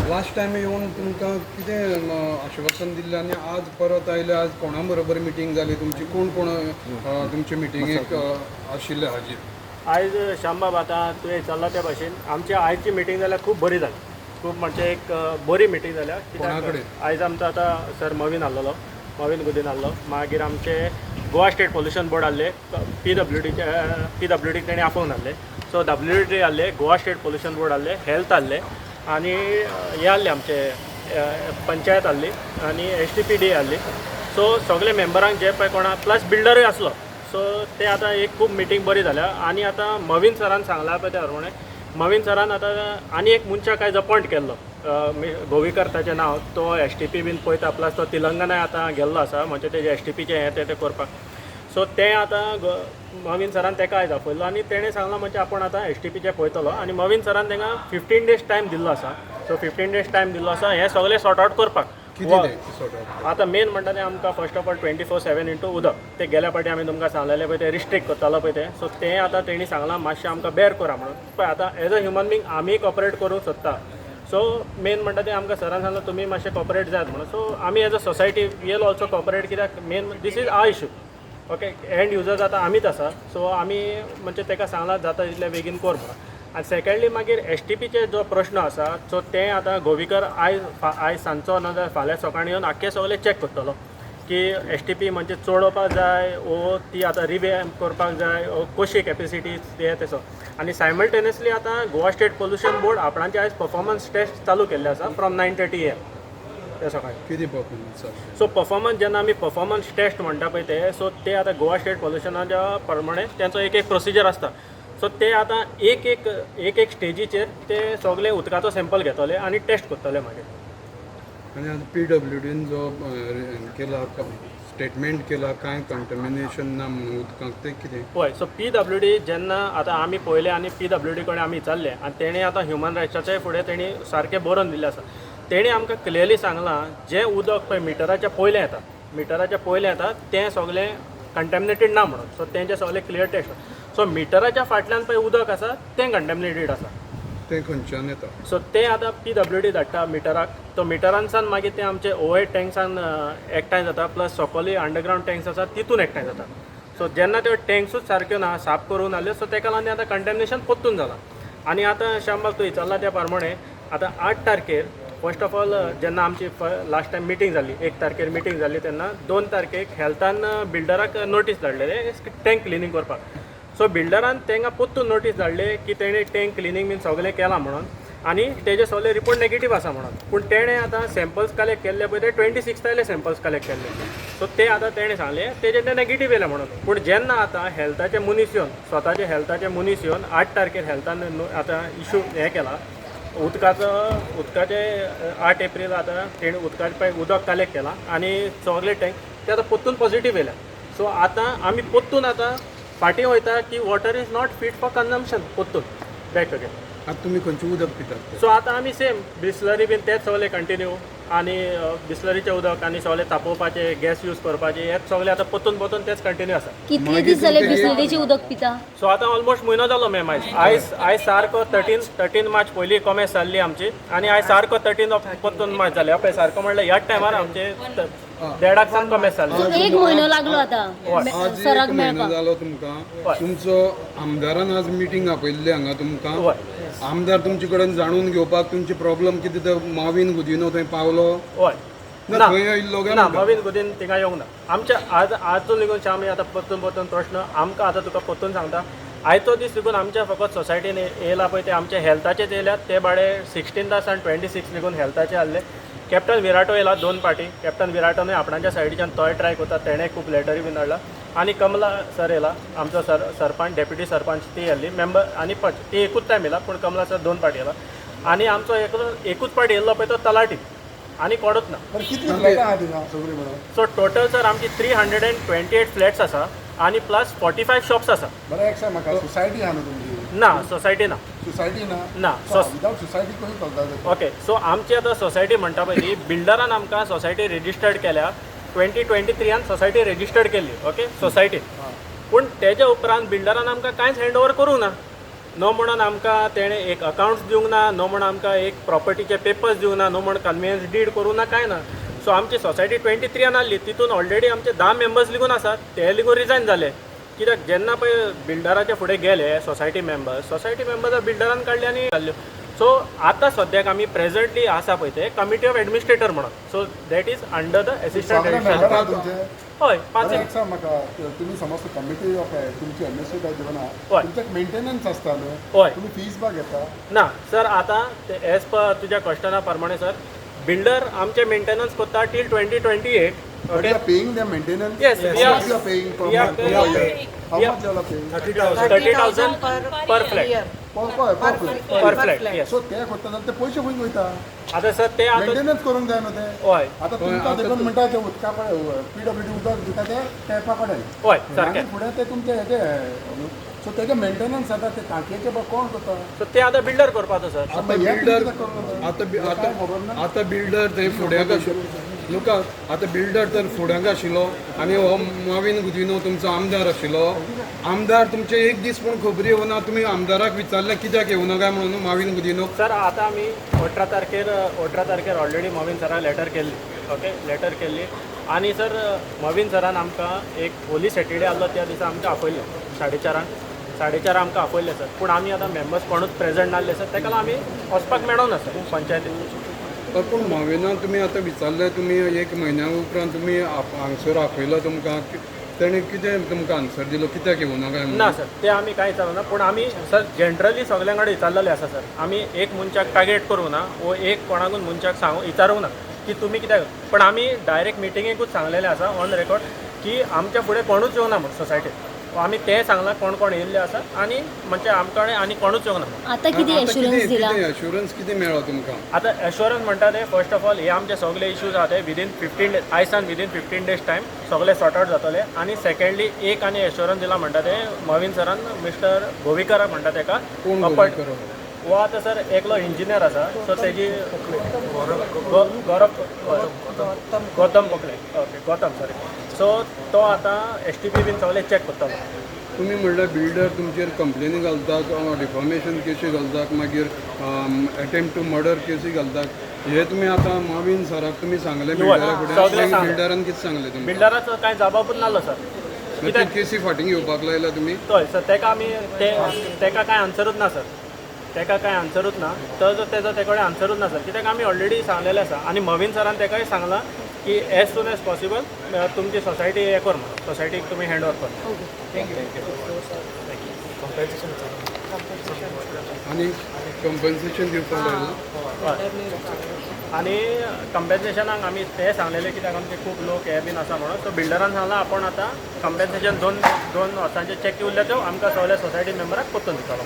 Last time येवन तुमकां कितें आश्वासन दिल्लें आनी आज परत आयले? आज कोणा बरोबर मिटींग जाली तुमची? कोण कोण तुमचे मिटिंगेक आशिल्ले हाजीर? आयज श्यामबाब, आतां तुवें विचारलां त्या भाशेन आमची आयची मिटींग जाल्यार खूब बरी जाली. खूब म्हणजे एक बरी मिटींग जाल्या. कोणा कडेन? आयज आमचो आतां सर मवीन आसलेलो, मवीन गुदीन आसलो. मागीर आमचे गोवा स्टेट पोल्युशन बोर्ड आसले, पीडब्ल्यूडीचे, पीडब्ल्यूडीक तेणी आपोवन हाडले. सो डब्ल्यू डी आसले, गोवा स्टेट पोल्युशन बोर्ड आसले, हेल्थ आसले आनी हे आसले आमचे पंचायत आसली आनी एसटीपीडी आसली. सो सगळे मेंबरांक जे पळय कोणा प्लस बिल्डरूय आसलो. सो ते आतां एक खूब मिटींग बरी जाल्या. आनी आतां मवीन सरान सांगला पळय त्या प्रमाणे मवीन सरान आतां आनी एक मनशाक आयज अपॉयंट केल्लो, गोविकर ताचें नांव. तो एसटीपी बीन पळयता, प्लस तो तेलंगणाय आतां गेल्लो आसा, म्हणजे तेजे एसटीपीचें हें तें तें करपाक. सो तें आतां मवीन सरान ताका आयज आपयल्लो आनी तेणें सांगलां म्हणजे आपूण आतां एसटीपीचें पळयतलो. आनी मवीन सरान तांकां 15 डेज टायम दिल्लो आसा. सो 15 डेज टायम दिल्लो आसा हें सगळें सॉर्ट आवट करपाक. कितें तें सॉर्ट आउट? आतां मेन म्हणटा तें आमकां first of all 24/7 into उदक. ते गेल्या फावटी आमी तुमकां सांगलेलें पळय, तें रिस्ट्रिक्ट करतालो पळय तें. सो तें आतां तेणी सांगलां मातशें आमकां बेर करा म्हणून. पळय, आतां एज अ ह्युमन बींग आमी कॉपरेट करूंक सोदता. सो मेन म्हणटा तें आमकां सरान सांगलां तुमी मातशें कॉपरेट जायात म्हणून. सो आमी as a society will also cooperate, कित्याक main this is our issue, okay? End users आतां आमीच आसा. सो आमी म्हणजे ताका सांगलां जाता तितले बेगीन कर म्हणून. आनी सेकंडली मागीर एसटीपीचे जो प्रश्न आसा, सो ते आतां गोविकर आयज आयज सांजचो ना जाल्यार फाल्यां सकाळीं येवन आख्खे सगळे चॅक करतलो की एसटीपी म्हणजे चडोवपाक जाय ओ ती आतां रिवॅम्प करपाक जाय ओ कशी कॅपेसिटी ते तेसो. आनी सायमल्टेनियसली आतां गोवा स्टेट पोल्युशन बोर्ड आपणाचे आयज परफॉर्मन्स टेस्ट चालू केल्ले आसा फ्रॉम 9:30 AM ते सकाळी. कितें परफॉर्मन्स आसलें? सो परफॉर्मन्स, जेन्ना आमी परफॉर्मन्स टेस्ट म्हणटा पळय ते, सो ते आतां गोवा स्टेट पोल्युशनाच्या प्रमाणे तेंचो एक एक प्रोसिजर आसता. सो ते आतां एक एक एक एक स्टेजीचेर ते सगळे उदकाचो सॅम्पल घेतले आनी टेस्ट करतले मागीर. आनी आतां पीडब्ल्यूडीन जो केला, स्टेटमेंट केला कांय कंटमिनेशन ना म्हणून उदकांत, तें कितें? हय, सो पीडब्ल्यूडी जेन्ना आतां आमी पळयलें आनी पीडब्ल्यूडी कडेन आमी विचारलें आनी तेणी आतां ह्युमन रायट्साच्या फुडें तेणी सारकें बरोवन दिल्लें आसा. तेणी आमकां क्लियरली सांगलां, जें उदक पळय मिटराच्या पयलें येता, मिटराच्या पयलें येता तें सगळें कंटेमिनेटेड ना म्हणून. सो तेंचे सगळें क्लियर टेस्ट. सो मिटराच्या फाटल्यान पळय उदक आसा तें कंटेमिनेटेड आसा. तें खंयच्यान येता? सो ते आतां पीडब्ल्यूडी धाडटा मिटराक, तो मिटरांसान मागीर ते आमचे ओव्हरहेड टँक्सान एकठांय जाता, प्लस सकयलूय अंडरग्रावंड टँक्स आसा तितून एकठांय जाता. सो जेन्ना त्यो टँक्सूच सारक्यो ना, साफ करूंक नासल्यो, सो तेका लागून आतां कंटेमिनेशन परतून जालां. आनी आतां श्यामबाब, तूं विचारला त्या प्रमाणे आतां 8 तारखेर फर्स्ट ऑफ ऑल जेन्ना आमची लास्ट टायम मिटींग जाली, 1 तारखेर मिटींग जाली, तेन्ना 2 तारखेक हेल्थान बिल्डराक नोटीस धाडलेले टँक क्लिनींग करपाक. सो बिल्डरान तांकां परतून नोटीस धाडले की तेणें टँक क्लिनींग बीन सगळें केलां म्हणून आनी तेजे सगळे रिपोर्ट नेगेटीव आसा म्हणून. पूण तेणें आतां सॅम्पल्स कलेक्ट केल्ले पळय ते 26 आयले सॅम्पल्स कलेक्ट केल्ले. सो ते आतां तेणें सांगलें तेजे ते नेगेटीव येयले म्हणून. पूण जेन्ना आतां हेल्थाचे मनीस येवन, स्वताचे हेल्थाचे मनीस येवन 8 तारखेर हेल्थान आतां इशू हें केला उदकाचो, उदकाचे 8 एप्रील आतां तेणें उदकाचें पळय उदक कलेक्ट केलां आनी सगळे टँक ते आतां परतून पॉझिटीव येयल्या. सो आतां आमी परतून आतां फाटीं वयता की water is not fit for consumption, परतून बॅक अगेन. आतां तुमी खंयचें उदक पितात तें? सो आतां आमी सेम बिस्लरी बीन तेच सगळे कंटिन्यू आनी बिस्लरीचें उदक आनी सगळें तापोवपाचें गॅस यूज करपाचें हेच सगळें आतां परतून परतून तेच कंटिन्यू आसा. कितले दीस जाले बिसलरीचें उदक पिता? सो आतां ऑलमोस्ट म्हयनो जालो मॅम. आयज आयज आयज सारको 13 मार्च पयली कोमेस जाल्ली आमची आनी आयज सारको 13 परतून मार्च जाले. पळय, सारको म्हणल्यार ह्याच टायमार आमचे देडाक सान कोमेस जाल्ले. एक म्हयनो लागलो आतां आज सराक एक म्हयनो मेळपाक. जालो तुमकां. तुमचो आमदारान आज मिटींग आपयल्ली हांगा तुमकां. आमदार तुमचे कडेन जाणून घेवपाक तुमचे प्रॉब्लम कितें ते मावीन गुदिनो थंय पावलो? हय. ना, ना. थंय आयिल्लो काय ना. म्हणटा? नवीन गुदीन थिंगा येवंक ना. आमच्या आज आजून लेगून श्याम आतां परतून परतून प्रश्न आमकां आतां तुका परतून सांगता, आयचो दीस लेगून आमच्या फकत सोसायटीन येयला पळय ते आमच्या हेल्थाचेच येयल्यात. ते बाडे 16 आनी 26 लेगून हेल्थाचे आहले. कॅप्टन विराटो येयला दोन पाटी. कॅप्टन विराटोनूय आपणाच्या सायडीच्यान तोय ट्राय करता, तेणें खूब लेटरी बीन धाडला. आनी कमला सर येयला, आमचो सर सरपंच, डेप्युटी सरपंच, ती येयल्ली मेंबर आनी पंच ती एकूच टायम येयला, पूण कमला सर दोन पाटी येयला. आनी आमचो एकूच पाटी येयल्लो पळय तो तलाटी, आनी कोणूच ना. बरं, कितली फ्लॅटां आहा थिंगा सगळीं म्हणून? सो टोटल सर आमची 328 फ्लॅट्स आसा आनी प्लस 45 शॉप्स आसा. बरें, एक सांग म्हाका, सोसायटी आहा न्हू तुमची? ना, सोसायटी ना. सोसायटी ना? ना. विदाउट सोसायटी कशी चलता ते? ओके, सो आमची आतां सोसायटी म्हणटा पळय ती बिल्डरान आमकां सोसायटी रेजिस्टर्ड केल्या. 2023न सोसायटी रजिस्टर्ड केल्ली, ओके, सोसायटी. पूण तेज्या उपरांत बिल्डरान आमकां कांयच हँड ओवर करूंक ना. नो म्हणून आमकां तेणें एक अकावंट्स दिवंक ना, नो म्हणून आमकां एक प्रॉपर्टीचे पेपर्स दिवंक ना, नो म्हण कन्वेयन्स did करूं ना, कांय ना. सो आमची सोसायटी 23 आसली, तितून ऑलरेडी आमचे 10 मेंबर्स लिगून आसात, ते लिगून रिजायन जाले. कित्याक जेन्ना पळय बिल्डराच्या फुडें गेले सोसायटी मेंबर्स, सोसायटी मेंबर्स बिल्डरान काडले आनी घाल्ल्यो. सो आतां सद्याक आमी प्रेझेंटली आसा पळय ते कमिटी ऑफ एडमिनिस्ट्रेटर म्हणून, so that is under the assistant सगळे एडिशनल. मेंबर आहा तुमचे? हय, पांच. बरें, एक सांग म्हाका, तुमी समज कमिटी ऑफ तुमची एडमिनिस्ट्रेटर जेवन हय. तुमचे मेंटेनन्स आसता न्हू? हय. तुमी फीस बा घेता? ना सर, आतां एज पर तुज्या क्वेश्चना प्रमाणे सर, बिल्डर आमचे मेंटेनन्स करता till 2028. But okay you are paying the maintenance? Yes, we How are- much you are paying per we are month? paying- Per year? How we are- much you are paying? 30,000 per flat. Per flat. Per flat, yes. So ते करता जाल्यार ते पयशे खंय वयता? आतां sir ते आतां मेंटेनन्स करूंक जाय न्हू ते. हय. आतां तुमकां देखून म्हणटा ते उदका कडेन पीडब्ल्यूडी उदक दिता ते टॅपा कडेन. हय, सारकें. मागीर फुडें ते तुमचे हेजे, सो तेजे मेंटेनन्स आतां ते टांकयेचे बा कोण करता? सो ते आतां बिल्डर करपाचो सर. आता हे बिल्डर कितें करूं? आता हे काय खबर ना? आता बिल्डर थंय फुड्याक आशिल्लो लुका, आतां बिल्डर तर फुड्याक आशिल्लो आनी हो माविन गुदिनो तुमचो आमदार आशिल्लो. आमदार तुमचे एक दीस पूण खबरी येवना. तुमी आमदाराक विचारलें कित्याक येवना काय म्हणून माविन गुदिनो? सर, आतां आमी 18 तारखेर ऑलरेडी मॉविन सराक लेटर केल्ली, ओके, लेटर केल्ली. आनी सर, मॉविन सरान आमकां एक होली सॅटर्डे आसलो त्या दिसा आमकां आपयल्लें 4:30, 4:30 आमकां आपयल्लें सर. पूण आमी आतां मेंबर्स कोणूच प्रेझेंट नासले सर, ताका लागून आमी वचपाक मेळोना सर पंचायतीन. तर पूण माविना तुमी आतां विचारलें, तुमी एक म्हयन्या उपरांत तुमी हांगसर आपयलो तुमकां, तेणें कितें तुमकां आन्सर दिलो कित्याक येवना काय म्हणून? ना सर, ते आमी कांय विचारूना. पूण आमी सर जनरली सगल्यां कडेन विचारलेले आसा सर. आमी एक मनशाक टार्गेट करूंक ना वो एक कोणाकूच मनशाक सांगू विचारूंक ना की तुमी कित्याक, पण आमी डायरेक्ट मिटिंगेकूच सांगलेलें आसा ऑन रेकॉर्ड की आमच्या फुडें कोणूच येवना म्हूण सोसायटीत. आमी तें सांगलां कोण कोण येयल्ले आसा आनी म्हणजे आमकां आनी कोणूच येवना म्हूण. आतां कितें आतां एश्युरन्स दिला? कितें एश्युरन्स कितें मेळ्ळो तुमकां? आतां एश्योरन्स म्हणटा ते फर्स्ट ऑफ ऑल हे आमचे सगळे इश्यूज आहा ते विदीन 15 डेज, आयसान विदीन 15 डेज टायम सगळे सॉर्ट आउट जातले. आनी सेकंडली एक आनी एश्योरन्स दिला म्हणटा ते मॉविन सरान मिस्टर गोविकराक म्हणटा तेका कोण appoint- Govikar? हो आतां सर एकलो इंजिनियर आसा, सो तेजी गौरव गौतम कोकले, ओके, गौतम, सॉरी. सो तो आतां एसटीपी बीन सगळे चॅक करतलो. तुमी म्हणल्यार बिल्डर तुमचेर कंप्लेनी घालतात, डिफॉमेशन केसी घालतात, मागीर एटेम्प्ट टू मर्डर केसी घालतात. हे तुमी आतां माविन सराक तुमी सांगलें बिल्डरा सगळें फुडें? सांगलें. बिल्डरान कितें सांगलें तुमकां? बिल्डराचो कांय जबाबूच नासलो सर. मागीर ते केसी फाटीं घेवपाक लायला तुमी? हय सर, तेका आमी ते तेका कांय आन्सरूच ना सर, तेका कांय आन्सरूच ना. तो जो तेजो ते कडेन आन्सरूच ना सर, कित्याक आमी ऑलरेडी सांगलेलें आसा आनी मवीन सरान तेकाय सांगलां की एज सून एज पॉसिबल तुमची सोसायटी हें कर म्हणून, सोसायटीक तुमी हँड ओवर कर. ओके. आनी कंपन्सेशन दिवपाक लायलां? आनी कंपेन्सेशनाक आमी ते सांगलेले कित्याक आमचे खूब लोक हे बीन आसा म्हणून. सो बिल्डरान सांगलां आपूण आतां कंपेन्सेशन दोन दोन वर्सांचे चॅक उरल्या त्यो आमकां सगल्या सोसायटी मेंबराक परतून दितलो.